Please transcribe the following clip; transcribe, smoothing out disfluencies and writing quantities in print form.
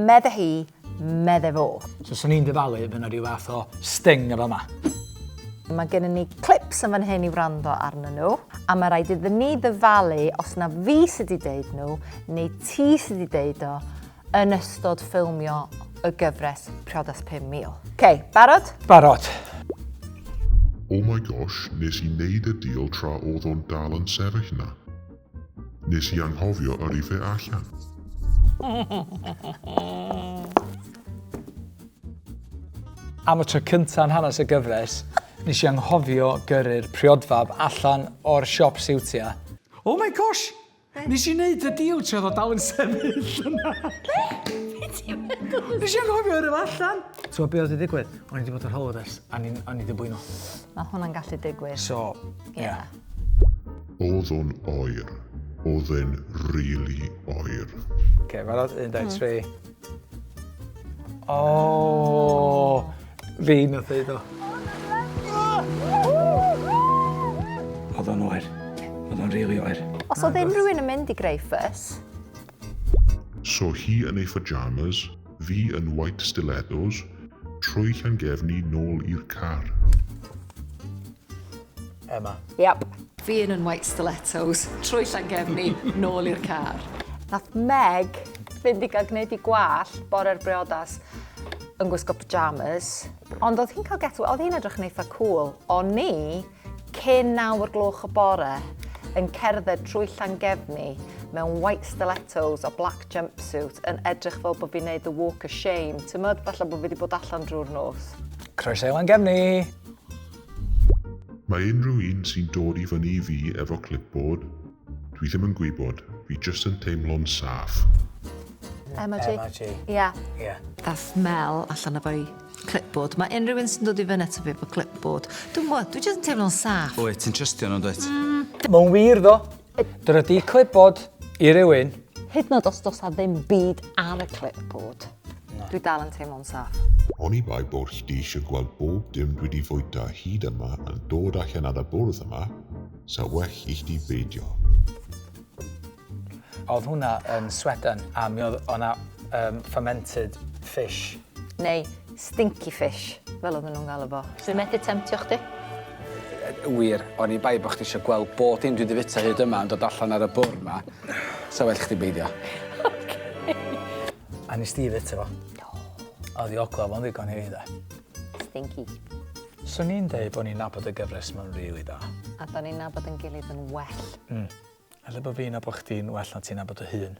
Medde hi, medde fo. So swn i'n dyfalu fydd 'na ryw fath o sting yn fama. Mae gennym ni clips yn fan hyn i wrando arnyn nhw, a mae rhaid iddyn ni ddyfalu os na fi sydd wedi deud nhw, neu ti sydd wedi deud o, yn ystod ffilmio y gyfres Priodas 5000. OK, barod? Barod. Oh my gosh, nes i neud y deal tra o'dd o'n dal yn sefyll 'na. Nes i anghofio yrru fe allan. Am y tro cynta yn hanes y gyfres, nes i anghofio gyrru'r priodfab allan o'r siop siwtia. Oh my gosh! Nes i wneud y deal tra oedd o dal yn sefyll yna. Be? Be ti'n meddwl? Nes i anghofio yrru fo allan. Ti'n gwybod be oedd wedi digwydd? O'n i wedi bod ar holidays a o'n i wedi blino. Mae hwnna'n gallu digwydd. So, ie. Yeah. Oedd o'n oer. Oedd e'n rili oer. Oce, barod? 1, 2, 3. O! Fi nath ddeud o. Oedd o'n oer. Oedd o'n rili oer. Os oedd unrhyw un yn mynd i greu ffys. So hi yn ei phajamas, fi yn white stilettos, trwy Llangefni nôl i'r car. Emma. Yep. Fi yn yn white stilettos, trwy Llangefni, nôl i'r car. Nath Meg fynd i gael gwneud i gwallt bore'r briodas yn gwisgo pyjamas. Ond oedd hi'n cael get away, oedd hi'n edrych yn eitha cool. O'n i, cyn naw o'r gloch y bore, yn cerdded trwy Llangefni mewn white stilettos a black jumpsuit yn edrych fel bod fi'n neud the walk of shame. Ti'n falle bod fi wedi bod allan drwy'r nos. Croeso i Langefni! Mae unrhyw un sy'n dod i fyny i fi efo clipboard, dwi ddim yn gwybod, fi jyst yn teimlo'n saff. Emma G. Emma G. Ia. Ie. Dath Mel allan efo'i clipboard. Mae unrhyw un sy'n dod i fyny ato fi efo clipboard. Dwi'n gwybod, dwi jyst yn teimlo'n saff. Wyt, ti'n trystio nhw, dwyt? Mae'n wir ddo. Dyna di clipboard i rywun. Hyd yn oed os does 'na ddim byd ar y clipboard. Dwi dal yn teimlo'n saff. Oni bai bod chdi eisiau gweld bob dim dwi 'di fwyta hyd yma yn dod allan ar y bwrdd yma, sa well i chdi beidio. Oedd hwnna yn Sweden a mi oedd o'na fermented fish. Neu stinky fish, fel oedden nhw'n galw fo. Dwi'n methu temtio chdi. Wir, oni bai bod chdi eisiau gweld bob dim dwi 'di fwyta hyd yma yn dod allan ar y bwrdd 'ma, sa well chdi beidio. A nes di fwyta fo? Do. Oedd i ogla fo'n ddigon i fi de. Stinky. Swn i'n deud bod ni'n nabod y gyfres ma'n rili da. A da ni'n nabod yn gilydd yn well. Ella bod fi'n nabod chdi'n well na ti'n nabod dy hun.